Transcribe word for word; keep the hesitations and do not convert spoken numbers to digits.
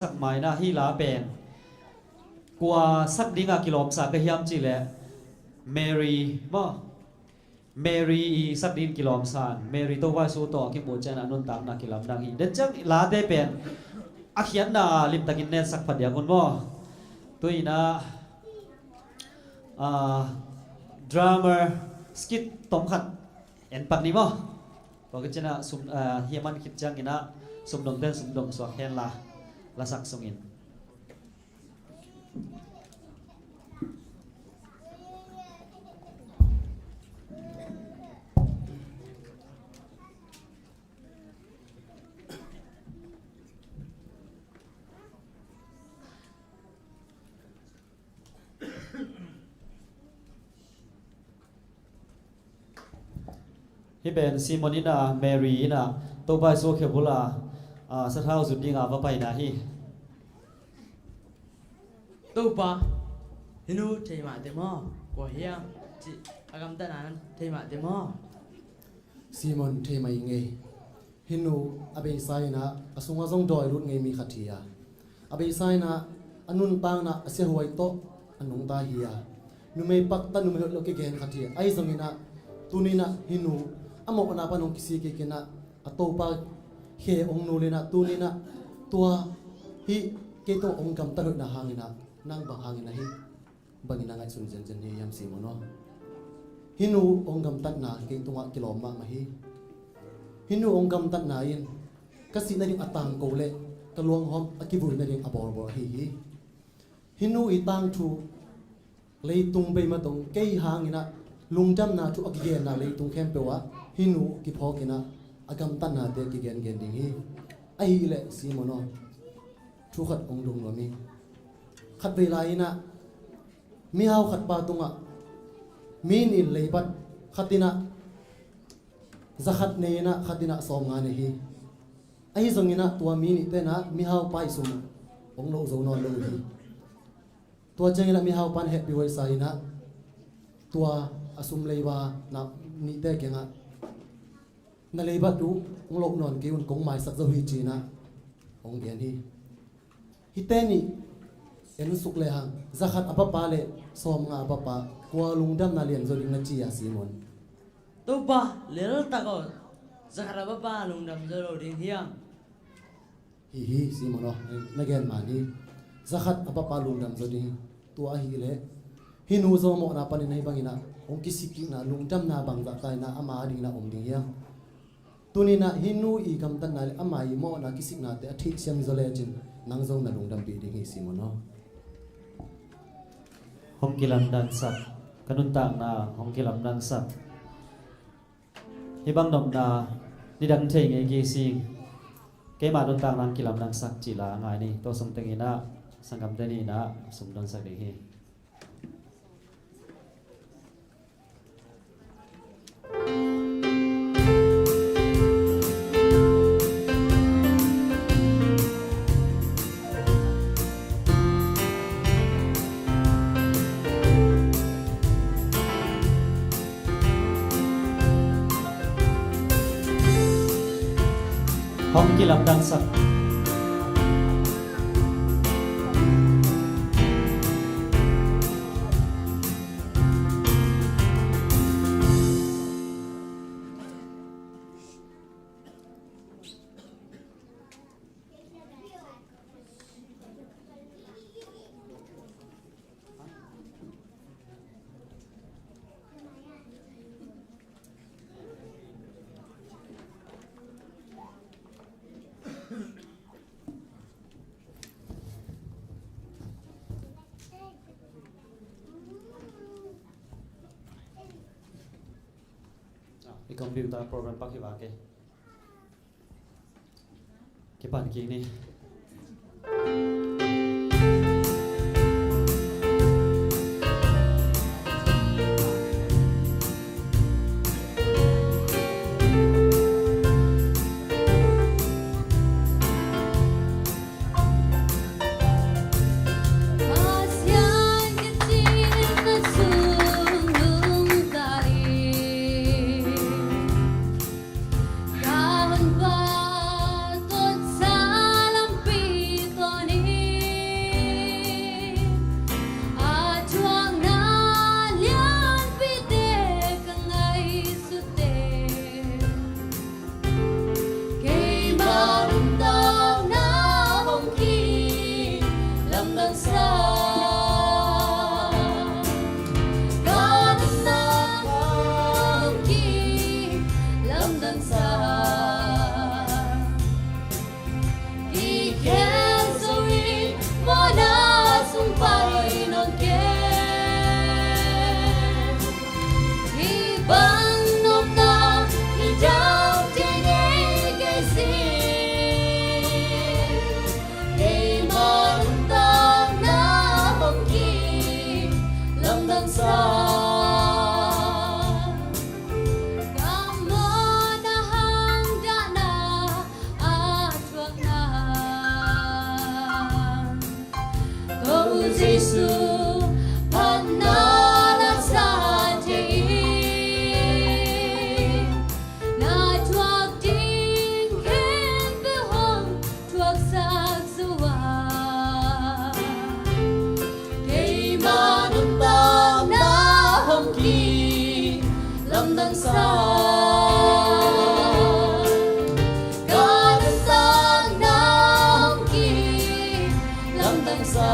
sak mai na hi la pen. Kua sak dinga kilawmsa ka hiam cih leh Mary maw? Mary i sak dingin kilawmsa in, Mary Topa Jesu tawh a kimuh ciangin a nuntakna kilamdang hi. Den ciang late pen a khiatna limtakin netsak phadiak un maw? Tu-in ah, ah, drummer skit tom khat en pak ni maw? Tua khit ciangin ah sum, ah, hih a man khit ciangin ah sumdongte'n sumdong suak hen la, lasak sungin. Hih pen Simon in ah, Mary in ah, Topa Jesu khe bul ah, ah, sathau zut dinga va paina hi. Topa, hih nu thei mah teh maw? Kua hiam cih a gamtatna na thei mah teh maw? Simon, thei mah ing ei. Hih nu a beisa in ah a sungah zong dawi lut ngei mi khat hi a, a beisa in ah a nuntakna a siahuai tawh a nungta hi a, numei pakta, numei hoih lo kigen khat hi a. Ahi zongin ah tuni-in ah hih nu a mawhna pan hong kisik kik in ah a Topa khe hong nul in ah tuni-in ah tua hih kei tungah hong gamtat hoihna hangin ah nang bang hangin ahi bangin a ngaihsun zenzen hi hiam Simon aw? Hih nu hong gamtatna kei tungah kilawm mahmah hi. Hih nu hong gamtatna in ka sih nading a tangko le ka luanghawm a kivui nading a bawlbawl ahi hi. Hih nu i tangthu leitung bei matong kei hangin ah lungdamna thu a kigenna leitung khempeuh ah hih nu kiphawk in ah a gamtatnate kigengen ding hi. Ahih leh Simon aw, thu khat hong dong nuam hi. Khatvei lai in ah mihau khat pa tungah mi nih in leibat, khat in ah za khat nei in ah khat in ah sawmnga nei hi. Ahi zongin ah tua mi nihte in ah mihau pa i sum hong loh zo nawn lo uh hi. Tua ciangin ah mihau pan hehpih huaisa in ah tua a sum leiba nihte kiangah, na leibat uh hong loh nawn kei un, kong maisak zo hi, ci-in ah hong gen hi. Hihte nih en suk lehang, za khat a papa le sawmnga a papa, kua lungdamna lian zaw ding na ci a Simon? Topa, leltak aw, za khat a papa lungdam zaw lo ding hiam? Hi hi, Simon aw, na gen man hi. Za khat a papa lungdam zaw ding hi. Tua ahih leh hih nu zong mawhna panin ahi bangin ah hong kisik kikna, lungdamna bangzah ta in ah ama adingin ah om ding hiam? Tuni-in ah hih nu i gamtatna le ama i mawhna kisiknate a theihsiam zaw lecin nang zong na lungdampih ding hi, Simon aw. Hong kilamdangsak, ka nuntakna hong kilamdangsak. Hih bang nopna nidang thei ngei kei sing. Keima nuntakna hong kilamdangsak cih la ngai ni. Tua sung tengin ah sanggamte nih in ah sumdonsak ding hi. Hong kilamdangsak. I computer program pak hi vak e. Kipan kik ni. Jesu phatna laksa thei in, na thuak ding khempeuh hong thuaksak zo a, keima nuntakna hong kilamdangsa, ka nuntakna hong kilamdangsa.